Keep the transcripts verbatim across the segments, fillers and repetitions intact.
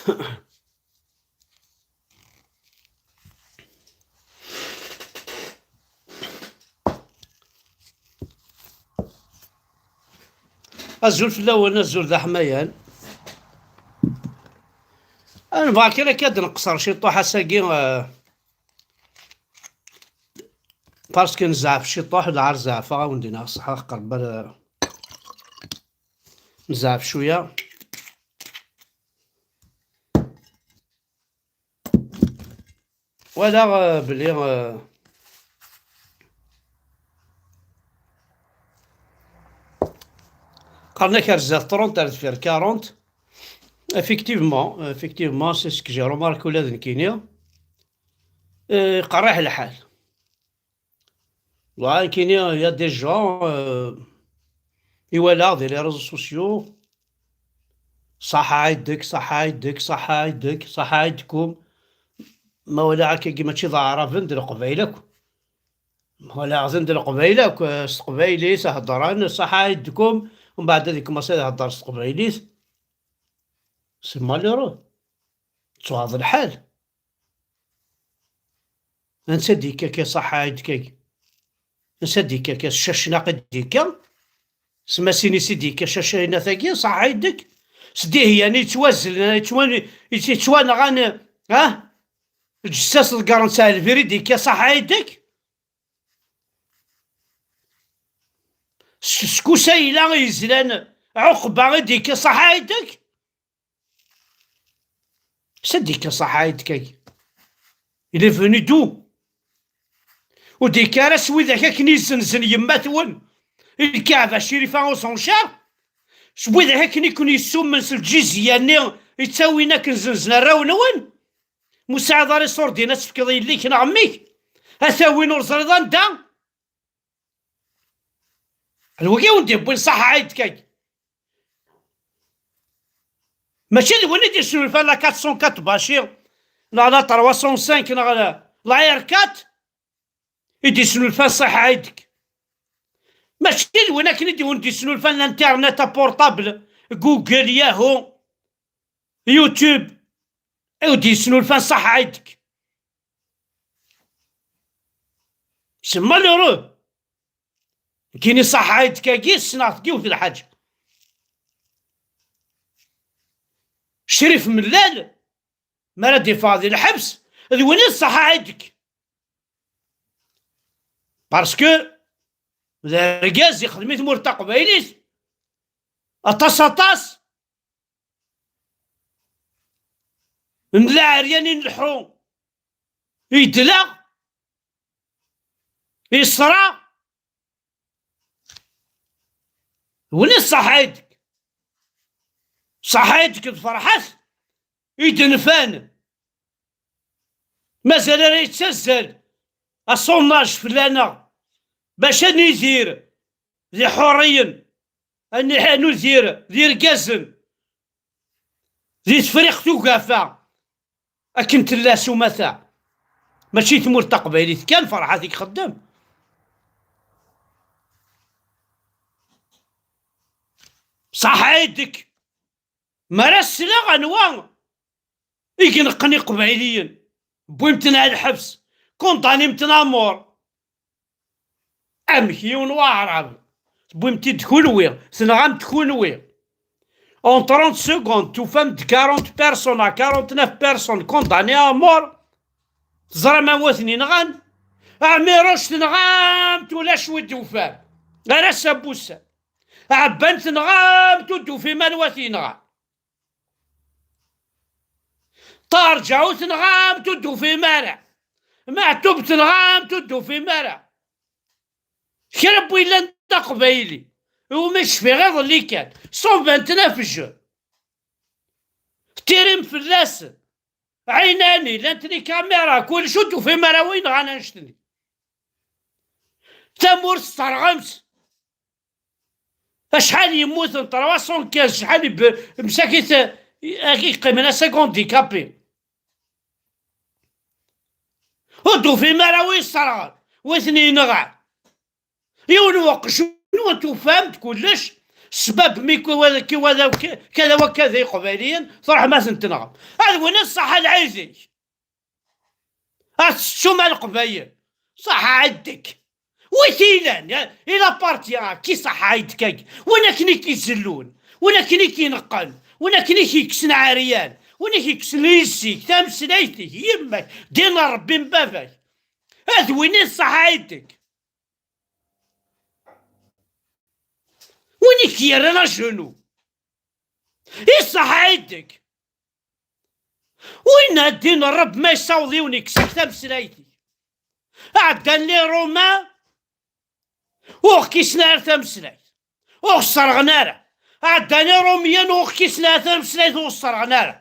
Azul fell-awen, azul d aḥmayan. Ah, nebɣa kan akka ad nqeṣṣer ciṭuḥ ass-agi, eh, parce que nezɛef ciṭuḥ, lɛar zeɛfeɣ, ad wen-d-iniɣ ṣṣeḥ, qerb ara nezɛef cwiya. Walaɣ, euh, belli, euh, qqaren-ak ar zdat trente, ar deffir quarante. Effectivement, effectivement, c'est ce que j'ai remarqué ula d nekkini. Euh, iqerriḥ lḥal. Dɣa nekkini, il y a des gens, euh, i walaɣ di les réseaux sociaux, ṣaḥa ɛid-k, ṣaḥa ɛid-k, ṣaḥa ɛid-k, ṣaḥa ɛid-kum. Ma walaɣ akkagi mačči d aɛraben, d leqbayel akk. Ma walaɣ-ten d leqbayel akk, eh, s teqbaylit heddren, ṣaḥa ɛid-kum, umbeɛd ad ikmaṣi ad ihedder s teqbaylit. C'est malheureux. Ttuɣaḍ lḥal. Ansa d-yekka akka ṣaḥa ɛid-k-agi? Ansa d-yekka akka s cacnaq i d-yekka? S masin-is i d-yekka cacayna-tagi, ṣaḥa ɛid-k? S dihyan i yettwazzlen, yettwan-, yettwanɣan, ha? Lǧessas ḍeggren-tt ar lbir i d-yekka ṣaḥa ɛid-k? S-, seg usayla i yezlan Ɛuqba i d-yekka ṣaḥa ɛid-k? S ad d-yekka ṣaḥa ɛid-k-agi? Il est venu d'où? Ur d-yekka ara s widak akken i yezzenzen yemma-twen, i lkaɛba Crifa Usencer? S widak akken i ken-yessummen s lǧizya-nni yettawin akken zenzen arraw-nwen? Ma ur tesɛiḍ ara iṣurdiyen ad tefkeḍ i yelli-k neɣ mmi-k, a t-awin ur ẓriḍ anda. D wigi i wen-d-yewwin ṣaḥa ɛid-k-agi. Mačči d win i d-yesnulfan la quatre cent quatre Baci, neɣ la trois cent cinq, neɣ la, la R quatre, i d-yesnulfan ṣaḥa ɛid-k. Mačči d win akken i d-, wen-d-yesnulfan l'internet à portable, Google, Yahoo, YouTube, i wen-d-yesnulfan ṣaḥa ɛid-k. C'est malheureux. Nekkini ṣaḥa ɛid-k-agi ssneɣ-t deg yiwet lḥaǧa. Crif Mellal, mi ara d-iffeɣ di lḥebs, d win i d ṣaḥa ɛid-k. Parce que d argaz ixdem i tmurt taqbaylit aṭas, aṭas n leɛryan i nleḥḥu, yedla, yeṣra. Win i ṣaḥa ɛid-k? Ṣaḥa ɛid-k d Ferḥat i d-nfan. Mazal ara yettazzal asonnaj fell-aneɣ bac ad nidir d iḥuriyen, ad niḥ-, ad nudir d irgazen di Tefriqt Ugafa akken tella s umata. Mačči tmurt taqbaylit kan, Ferḥat i ixeddem. Ṣaḥa ɛid-k. Mi ara sleɣ anwa i ineqqen iqbayliyen, wwim-ten ar lḥebs, kundanim-ten à mort. Amek yiwen waɛrab, tewwim-t-id kunwi, tenɣam-t kunwi. En trente secondes, tufam-d quarante personnes à quarante-neuf personnes condamnées à mort. Teẓram anwa ten-inɣan? Ɛmiruc tenɣam-t, ulac wi d-ufan. Ar ass-a n wussan. Ɛebban tenɣam-t, ur d-tufim anwa t-yenɣan. Ṭaher Ǧaɛut tenɣam-t, ur d-tufim ara. Meɛtub tenɣam-t, ur d-tufim ara. Kra n win yellan d aqbayli, iwumi cfiɣ iḍelli kan, ṣuban-ten afejjel. Tirim fell-asen. Ɛinani, llant les caméras, kullec, ur d-tufim ara wi yenɣan annect-nni. Tamurt tesserɣem-tt. Acḥal yemmuten, trois cent quinze, acḥal yeb-, msakit, eh, i yeqqimen ass-agi handicapés. Ur d-tufim ara wi yesserɣen, wi ten-yenɣan. Yiwen weqjun, ur tufam-d kullec, Ssbab mi kiwala, kiwala, kada wa kada Iqbayliyen, truḥem ad ten-tenɣem. Ad win ṣṣaḥa lɛid-ik. Ad tettum a Leqbayel. Ṣaḥa ɛid-k. Wi t-ilan? I la partie-agi ṣaḥa ɛid-k-agi. Win akken i k-izellun. Win akken i k-ineqqen. Win akken i k-yekksen ɛeryan. Win i k-yekksen yessi-k, tameslayt-ik, yemma-k, ddin n Ṛebbi n baba-k. Ad win i ṣaḥa ɛid-k. Win i k-yerran ajenu. I ṣaḥa ɛid-k. Win a ddin n Ṛebbi ma yessaweḍ yiwen yekkes-ak tameslayt-ik. Ɛeddan les Romains, ur ɣ-kisen ara tameslayt, ur ɣ-sserɣen ara. Ɛeddan Iṛumyen, ur ɣ-kisen ara tameslayt, ur ɣ-sserɣen ara.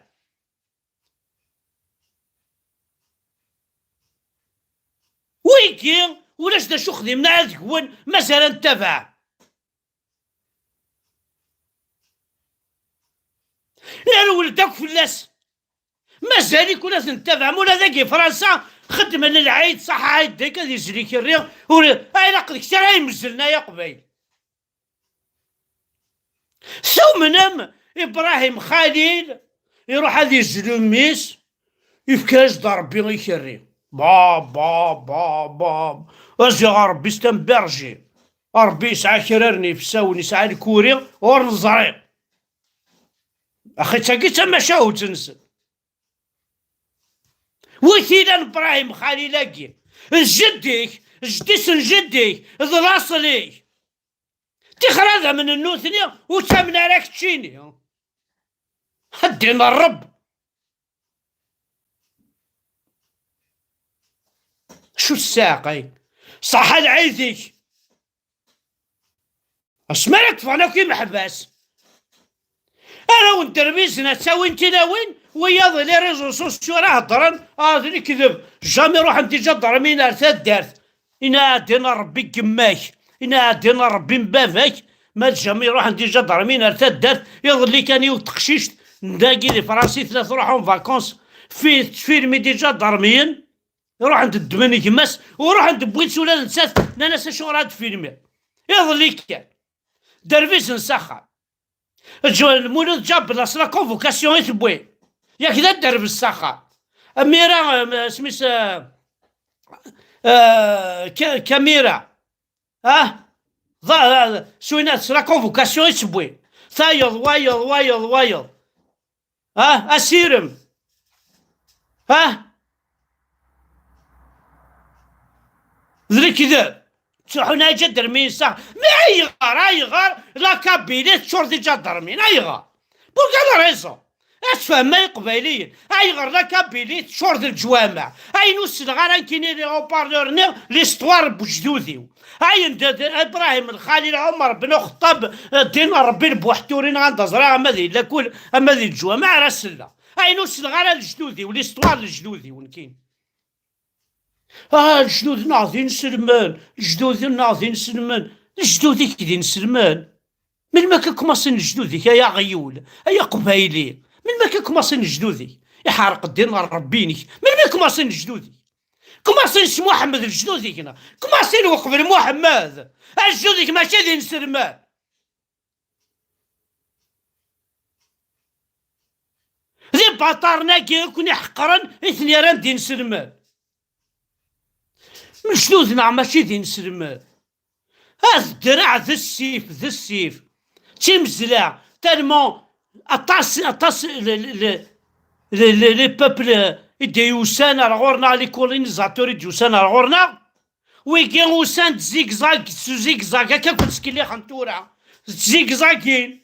Wigi, ulac d acu xdimen ara deg-wen, mazal ad ntabaɛ. Nerwel-d akk fell-as. Mazal-iken ad ten-tabaɛem, ula dagi Fransa xeddmen lɛid, ṣaḥa ɛid-ik ad yezli kerri, ur, ay ilaq d kečč ara imezzlen ay aqbayli. Tumnem Ibrahim Xalil iruḥ ad yezlu mmi-s, yefka-as-d Ṛebbi ikerri. Ba, ba, ba, ba. Aziɣ Ṛebbi c'est un berger. Ṛebbi yesɛa kra n yifsawen, yesɛa lkuri ur neẓri. Axi d tagi d tamacahut-nsen. Wi t-ilan Ibrahim Xalil-agi? D jeddi-k, jeddi-s n jeddi-k, d laṣel-ik. Tixer ad amnen nutni, ur ttamen ara keččini. A ddin n Ṛebb. Acu tesɛiqay? Ṣaḥa lɛid-ik. Asmi ara ṭṭfen akk imeḥbas, ara wen-derbizen ad tawin tilawin, wiyaḍ les réseaux sociaux ara heddren, ah, d lekdeb, jamais ruḥen d iǧadarmiyen ar taddart. Ina ɛeddi n Ṛebbi n yemma-k, ina ɛeddi n Ṛebbi n baba-k, ma d jamais ruḥen d iǧadarmiyen ar taddart. Iḍelli kan yiwet teqcict n dagi di Fransa tella truḥ en vacances, fi tfilmi d iǧadarmiyen, ruḥen-d ddmen gma-s, u ruḥen-d wwin-tt ula d nettat, nnan-as acuɣer ad tfilmiḍ. Iḍelli kan. Derbizen s axxam. Ǧ-, Lmulud Ǧablas, la convocation i tewwi. Yak d aderbez s axxam. Amira, em, isem-is, eh, eh, Ka-, Kamira. Ah? Ḍa-, ḍa-, swinat, la convocation i tewwi. Tayeḍ, wayeḍ, wayeḍ, wayeḍ. Ah? Asirem. Ah? D lekdeb. Ttruḥun a ǧader mi yessaɣ. Mi ayɣer, ayɣer la Kabylie teččur d iǧadarmiyen? Ayɣer? Pour quelle raison? Ad tfehmem ay Iqbayliyen. Ayɣer la Kabylie teččur d leǧwameɛ? Ayen ur ssneɣ ara nekkini les haut-parleurs-nni, l'histoire n wejdud-iw. Ayen d, d Ibrahim Lxalil, Ɛumar ben Uxeṭṭab, eh, ddin n Ṛebbi n Buḥturi, neɣ anda ẓriɣ ama di lakul, ama di leǧwameɛ ara selleɣ. Ayen ur ssneɣ ara lejdud-iw, l'histoire n lejdud-iw nekkini. Ah, lejdud-nneɣ d inselmen, lejdud-nneɣ d inselmen. Lejdud-ik d inselmen? Melmi akka kumaṣin lejdud-ik, ay aɣyul, ay aqbayli? Melmi akka kumaṣin lejdud-ik? Iḥerq ddin n Ṛebbi-inek. Melmi kumaṣin lejdud-ik? Kumaṣin s Muḥemmed lejdud-ik, neɣ kumaṣin uqbel Muḥemmed? Lejdud-ik mačči d inselmen. D ibaṭaren-agi i ken-iḥeqren i ten-yerran d inselmen. Lejdud-nneɣ mačči d inselmen. Ad ddreɛ d ssif, d ssif. D timezla, tellement aṭas, aṭas le, le, le, le, le, les peuples i d-yusan ar ɣur-neɣ, les colonisateurs i d-yusan ar ɣur-neɣ. Wigi usan-d zigzag s zigzag, akka ken-ttkellixen tura. D zigzagin.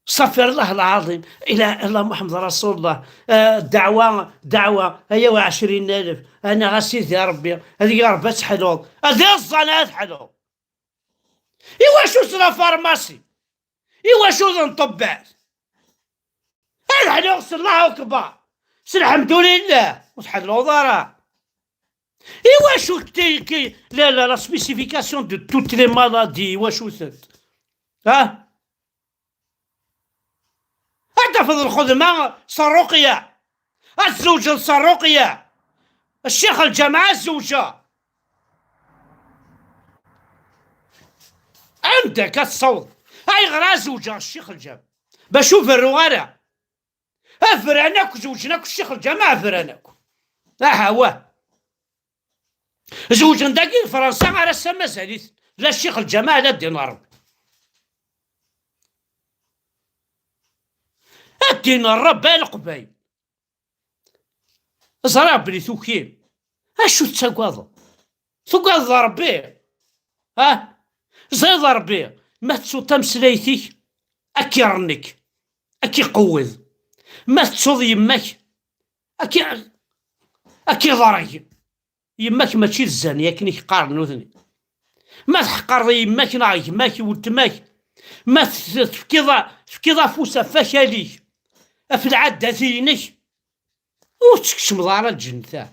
Ṣafir Allah lɛaḍim, ila Allah Muḥemmed Rasulullah, ah, ddeɛwa, ddeɛwa, ayaw ɛecrin alef, anaɣ a Sidi Ṛebbi, ad iyi Ṛebbi ad teḥluḍ, ad iẓẓan ad teḥluḍ. Iwacu s la pharmacie? Iwacu d nṭebbat? Ad ḥluɣ s Allahu Akbar, s lḥemdulillah, ur tḥelluḍ ara. Iwacu ki, ki, la, la, la spécification de toutes les maladies, iwacu-tent? Ah? Ad tafeḍ lxedma s ṛṛuqya, ad tzewǧeḍ s ṛṛuqya. Ccix lǧameɛ ad zewǧeɣ. Anda akka tessawḍ? Ayɣer ad zewǧeɣ Ccix Lǧam? Bac ur berruɣ ara. Abran akk, zewǧen akk Ccix Lǧam, abran akk. Aha, wah. Zewǧen dagi di Fransa, ar ass-a mazal-iten. La Ccix Lǧam, la ddin n Ṛebbi. A ddin n Ṛebbi, a Leqbayel. Ẓriɣ belli tukim. Acu tettagadeḍ? Tugadeḍ Ṛebbi? Ha? Ẓriɣ Ṛebbi, ma tettuḍ tameslayt-ik, ad k-iṛennek, ad k-iqewwed. Ma tettuḍ yemma-k, ad k-, ad k-iḍerreg. Yemma-k mačči d zzani akken i k-qqaren nutni. Ma tḥeqqreḍ yemma-k neɣ gma-k, weltma-k, ma t-, tefkiḍ, tefkiḍ afus ɣef wakal-ik, ɣef lɛaddat-inek, ur tettkecmeḍ ara lǧennet-a.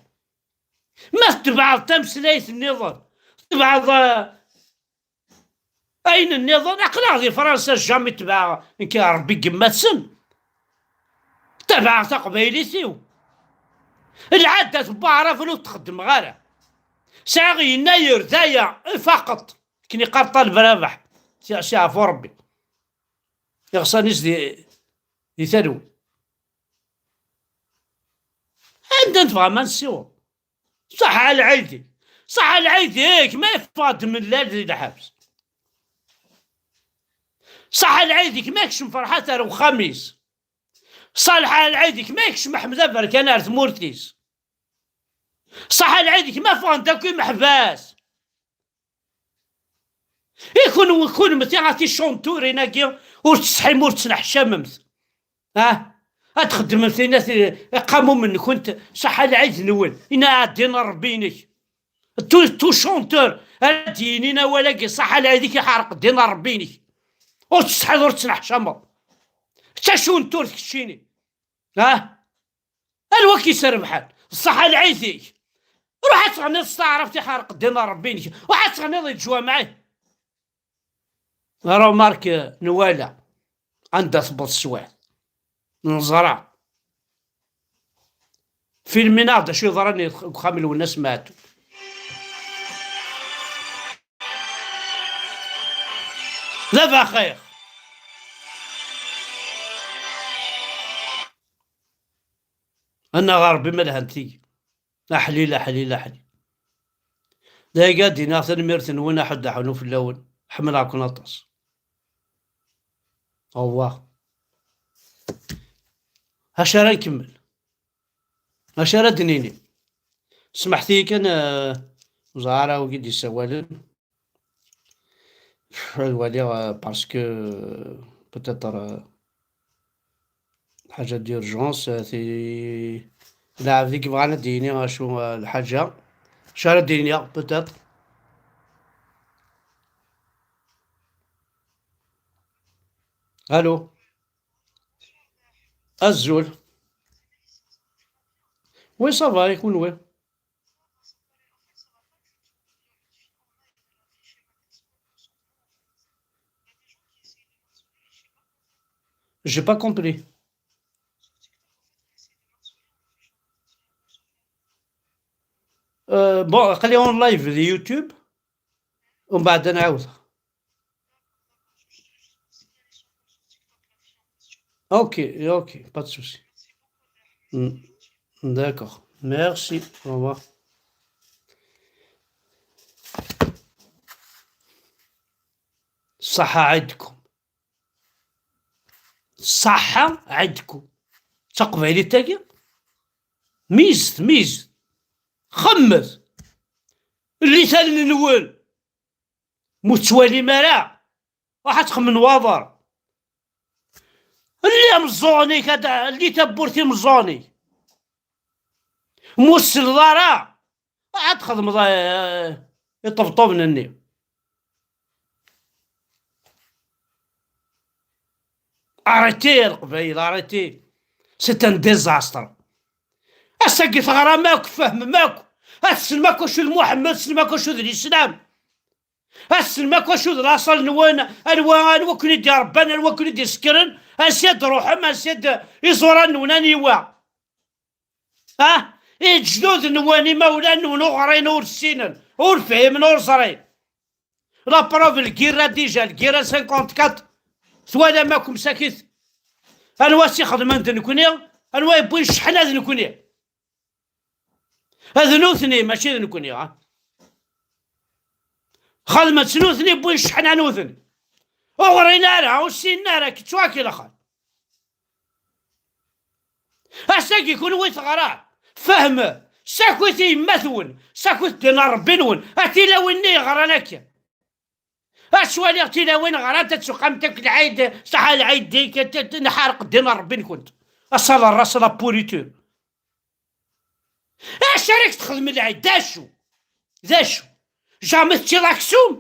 Ma tebɛeḍ tameslayt nniḍen, tebɛeḍ, eh, ayen nniḍen, aql-aɣ di Fransa, jamais tebɛeɣ nekk Ṛebbi n yemma-tsen. Tabaɛeɣ taqbaylit-iw. Lɛaddat n waɛraben ur t-xeddmeɣ ara. Sɛiɣ yennayer d aya, ifaqeṭ. Akken iqqar Ṭaleb Rabaḥ, si, si ɛfu Ṛebbi. Iɣsan-is di, di talwit. Anda tebɣam ad nessiweḍ? Ṣaḥa lɛid-ik. Ṣaḥa lɛid-ik, ma yeffeɣ-d mellal di lḥebs. Ṣaḥa lɛid-ik, ma yekcem Ferḥat ar uxxam-is. Ṣaḥa lɛid-ik, ma yekcem Ḥmed Aberkan ar tmurt-is. Ṣaḥa lɛid-ik, ma ffɣen-d akk imeḥbas. I kunwi, kunemti a ticanturin-agi, ur tsetḥim, ur tettneḥcamemt? Ah? Ad txeddmemt inna ti-, iqamumen-nkent, ṣaḥa lɛid-nwen, inna ɛeddi n Ṛebbi-inek. Tu, tu chanteur, ara d-yinin awal-agi, ṣaḥa lɛid-ik, iḥerq ddin n Ṛebbi-inek. Ur tsetḥiḍ, ur tettneḥcameḍ. D tacunturt keččini. Ah? Anwa k-yesrebḥen? Ṣaḥa lɛid-ik. Ruḥ ad teɣniḍ s taɛrabt iḥerq ddin n Ṛebbi-inek. Ruḥ ad teɣniḍ di leǧwameɛ. Remarque, nwala anda tewweḍ teswiɛt. Neẓra. Filmin-aɣ-d acu yeḍran deg uxxam n Lwennas Meɛtub. D abaxix. Annaɣ a Ṛebbi ma lhant tigi. Aḥlil, aḥlil, aḥlil. D ayagi ad d-iniɣ tanemmirt-nwen, aḥuddu aḥunu fell-awen. Ḥemmleɣ-ken aṭas. Au revoir. Acu ara nkemmel? Acu ara d-nini? Smeḥt-iyi kan, eh, ur ẓriɣ ara wigi d-yessawalen. Ad waliɣ, euh, parce que, euh, peut-être, euh, ḥaǧa d'urgence, euh, ti-, lɛebd i yebɣan ad d-yini acu, euh, lḥaǧa. Acu ara d-iniɣ, peut-être. Allô? Azul. Oui, ça va, et kunwi? J'ai pas compris. Euh, bon, aql-i en live di YouTube. ومن بعد نعاود. Ok, ok, pas de souci. Hmm. D'accord. Merci. Au revoir. صحة عندكم. صحة عندكم. Taqbaylit-agi? Mizet, mizet. Xemmet. Llit allen-nwen. Mu tettwalim ara, ruḥ ad txemmen waḍar. Lli ameẓẓuɣen-ik, ad, lli tawwurt imeẓẓuɣen-ik. Mu tseleḍ ara, ruḥ ad txedmeḍ, eh, iṭebṭuben-nni. Arrêtez, a Leqbayel, arrêtez. C'est un désastre. Ass-agi teɣram akk, tfehmem akk. Ad tessnem akk acu d Muḥemmed, tessnem akk acu d Lislam. Ad tessnem akk acu d laṣel-nwen, anwa, anwa ken-id-iṛebban, anwa ken-id-isekkren, ansi ad d-truḥem, ansi ad d-, iẓuran-nwen aniwa. Ah? Iǧduden-nwen, imawlan-nwen, ur ɣrin, ur ssinen, ur fhimen, ur ẓrin. La preuve, lgirra déjà, lgirra cinquante-quatre, twalam akk msakit. Anwa s-ixedmen d nekni, anwa yewwin cceḥna d nekni. Ad nutni, mačči d nekni, ha. Xedmen-tt nutni, wwin cceḥna nutni. Ur ɣrin ara, ur ssinen ara, ttwakelxen. Ass-agi kunwi teɣram, fehmem, sakit i yemma-twen, sakit ddin n Ṛebbi-nwen, a tilawin-nni yeɣran akken. Ad twaliɣ tilawin ɣrant, ad tuqamt akk lɛid, saḥa lɛid dik, t-, t-, nḥareq ddin n Ṛebbi-nkent. Ass-a lerras la pourriture. Acu ara k-texdem lɛid? D acu? D acu? Jamais teččiḍ aksum?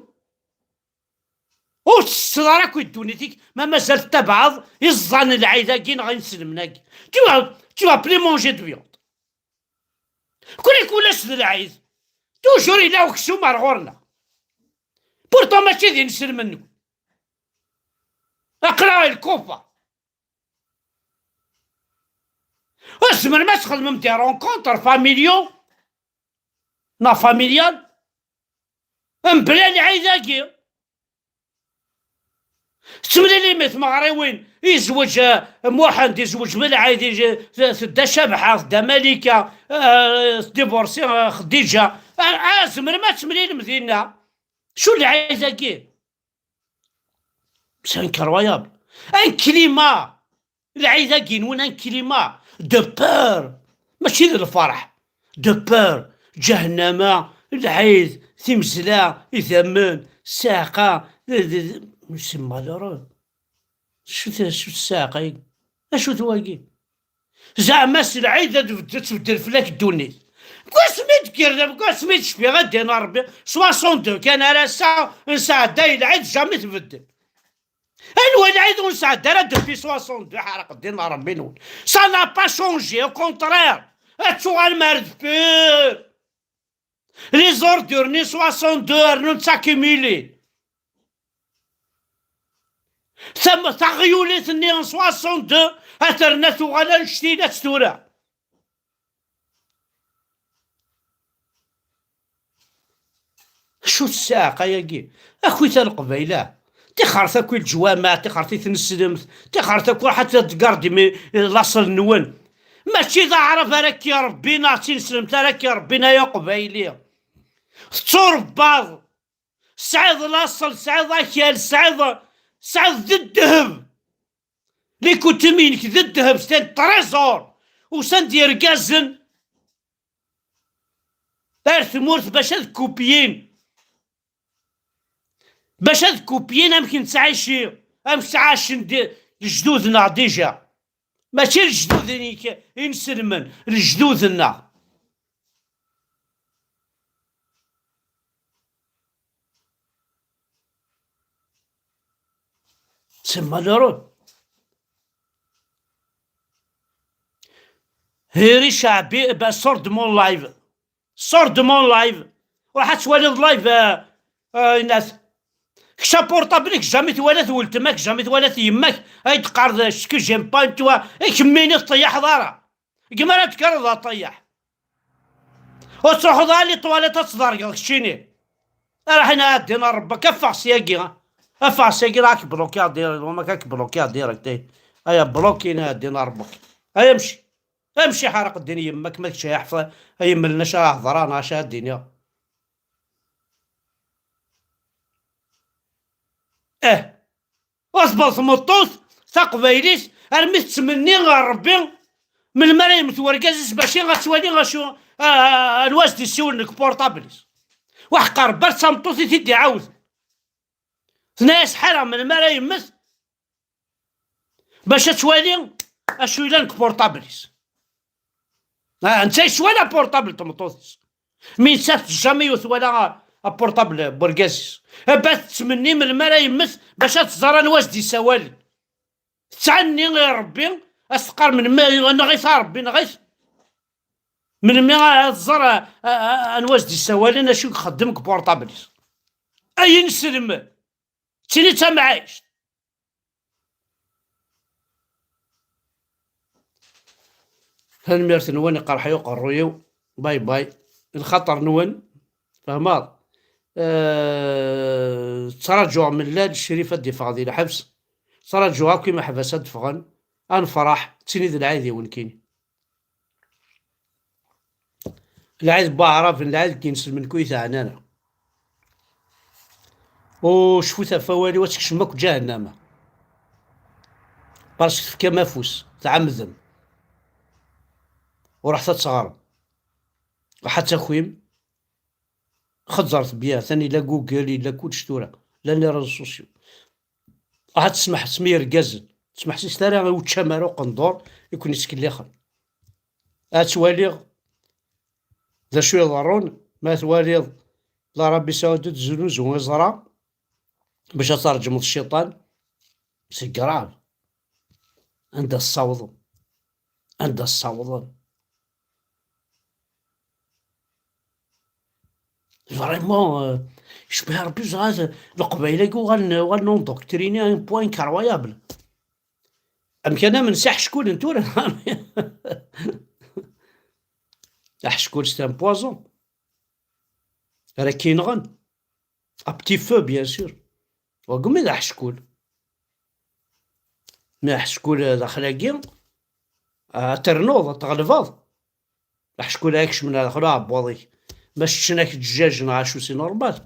Ur tsetteḍ ara akk i ddunit-ik, ma mazal tettabaɛeḍ iẓẓan n lɛid-agi neɣ inselmen-agi. Tu vas, tu vas plus manger de viande. Kul kulac d lɛid. Toujours yella uksum ar ɣur-neɣ. Pourtant mačči d inselmen-nwen. Aql-aɣ lkufa. Ur tzemrem ad txedmem des rencontres familiaux neɣ familiales mebla lɛid-agi? Tettemlilim i tmeɣriwin, yezweǧ, eh, Muḥend, yezweǧ Belɛid, yej-, tedda Cabḥa, tedda Malika, eh, tdivorsi, eh, Xdiǧa. Ah, ah, tzemrem ad temlilem dinna. Cu lɛid-agi? C'est incroyable. Un climat. Lɛid-agi-nwen, un climat de peur. Mačči d lferḥ. De peur. Ǧahennama, lɛid, timezla, idammen, ssiɛqa. C'est malheureux. Acu t-, acu ssiɛqa-agi? Acu-t wagi? Zeɛma s lɛid ad tbed-, ad tbeddel fell-ak ddunit? Deg wasmi d-kkreɣ, deg wasmi d-cfiɣ, a ddin Ṛebbi, soixante-deux kan ar ass-a nesɛedday lɛid, jamais tbeddel. Anwa lɛid ur nesɛedda ara depuis soixante-deux, ḥareq ddin n Ṛebbi-nwen? Ça n'a pas changé, au contraire. Ad tuɣalem ar deffir. Les ordures-nni soixante-deux rnun ttakumulin. Tam-, taɣyulit-nni n soixante-deux ad terna tuɣal annect-ilat tura. Acu ssiɛqa-agi? Akwi-t a Leqbayel. Tixret akwi leǧwameɛ, tixret i tneslemt, tixret akwi ḥatta tgardem laṣel-nwen. Mačči d aɛrab ara k-irebbin, neɣ d tineslemt ara k-irebbin, ay aqbayli. Tetturebbaḍ, tesɛiḍ laṣel, tesɛiḍ akal, tesɛiḍ, tesɛiḍ d ddheb. L'économie-inek d ddheb, c'est un trésor. Usan-d yergazen ar tmurt bac ad kupyin, bac ad kupyin amek nettɛici, amek ttɛacen di-, lejdud-nneɣ déjà. Mačči lejdud-inek inselmen, lejdud-nneɣ. C'est malheureux. Hiri Ceɛbi, eh ben, sors de mon live. Sors de mon live. Ruḥ ad twaliḍ live, euh, euh, Inas. Kečč aportable-ik jamais twala-t weltma-k, jamais twala-t yemma-k, ay d-qqareḍ, ce que j'aime pas, tu vois, i kemmini teṭṭeyyaḥeḍ ara. Gma ara d-kkreḍ a ṭṭeyyaḥ. Ur truḥeḍ ara li ṭwaliṭ ad tḍergeḍ keččini. Araḥ ina a ddin a Ṛebbi-k, ffeɣ syagi, ffeɣ syagi, ad k-blokiɣ direct, wama ad k-blokiɣ direct, eh. Aya bloki ina a ddin a Ṛebbi-k. Aya mci. Amci ḥareq ddin yemma-k, ma kečč ay aḥfa, ay mlen acu ara hedreɣ, neɣ acu ara d-iniɣ. Eh. Ur tebbeḍ tmeṭṭut taqbaylit armi tettmenni ɣer Ṛebbi melmi ara yemmet wergaz-is bac ad twali acu, a, a, anwa s d-issiwlen deg portable-is. Waḥeqqa Ṛebbi ar d tameṭṭut i t-id-iɛawden. Tenna-yas ḥareɣ melmi ara yemmet bac ad twali acu yellan deg portable-is. Ah, netta yeswala portable n tmeṭṭut-is. Mi nettat jamais ur twala a, a portable n wergaz-is. Aba tettmenni melmi ara yemmet bac ad tẓer anwa s d-isawalen. Tettɛenni i Ṛebbi, ad s-teqqar melmi, nɣet a Ṛebbi, nɣet. Melmi ad tẓer a, a, a, anwa s d-isawalen, acu i ixeddem deg portable-is. Ay ineslem! D tin i d tamɛict. Tanemmirt-nwen, iqerḥ-iyi uqerruy-iw. Bye bye. Lxaṭer-nwen, fehmeḍ? Eh, ttṛaǧuɣ mellal Crif ad d-iffeɣ di lḥebs. Ttṛaǧuɣ akk imeḥbas ad d-ffɣen. Ad nefṛeḥ, d tin i d lɛid-iw nekkini. Lɛid n waɛraben, lɛid n yinselmen, ku yettɛan ara. U cfut ɣef wawal-iw, ad tkecmem akk ǧahennama. Parce que tefkam afus, tɛemdem. U ruḥet ad teɣrem. Ruḥ ad takim. Xeẓẓret bya, atan illa Google, illa kullec tura. Llan les réseaux sociaux. Ruḥ ad tesmeḥsem i yergazen. Tesmeḥsiset ara i učamar uqendur i ken-ittkellixen. Ad twaliɣ d acu iḍerrun, ma twaliḍ la Arabie Saoudite teznuzu iẓra bac ad tṛejmeḍ cciṭan, c'est grave. Anda ssawḍen? Anda ssawḍen? Vraiment, euh, je peux plus, ah, Leqbayel-agi uɣalen, uɣalen endoctrinés à un point incroyable. Amek ara namen s iḥeckulen tura? Aḥeckul, c'est un poison. Ara k-inɣen. À petit feu, bien sûr. Wagmi d aḥeckul. Mi aḥeckul daxel-agi, ad ternuḍ, ad tɣelbeḍ. Aḥeckul ad kecmen daxel uɛebbuḍ-ik. Ma ččen-ak ddjaj neɣ acu, c'est normal.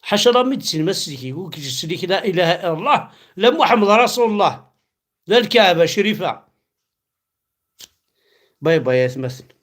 Ḥaca la médecine, ma tsellek-ik, ur k-tsellek la ilaha illallah, la Muḥemmed Rasulullah, la Lkaɛba Crifa. Bye bye, atmaten.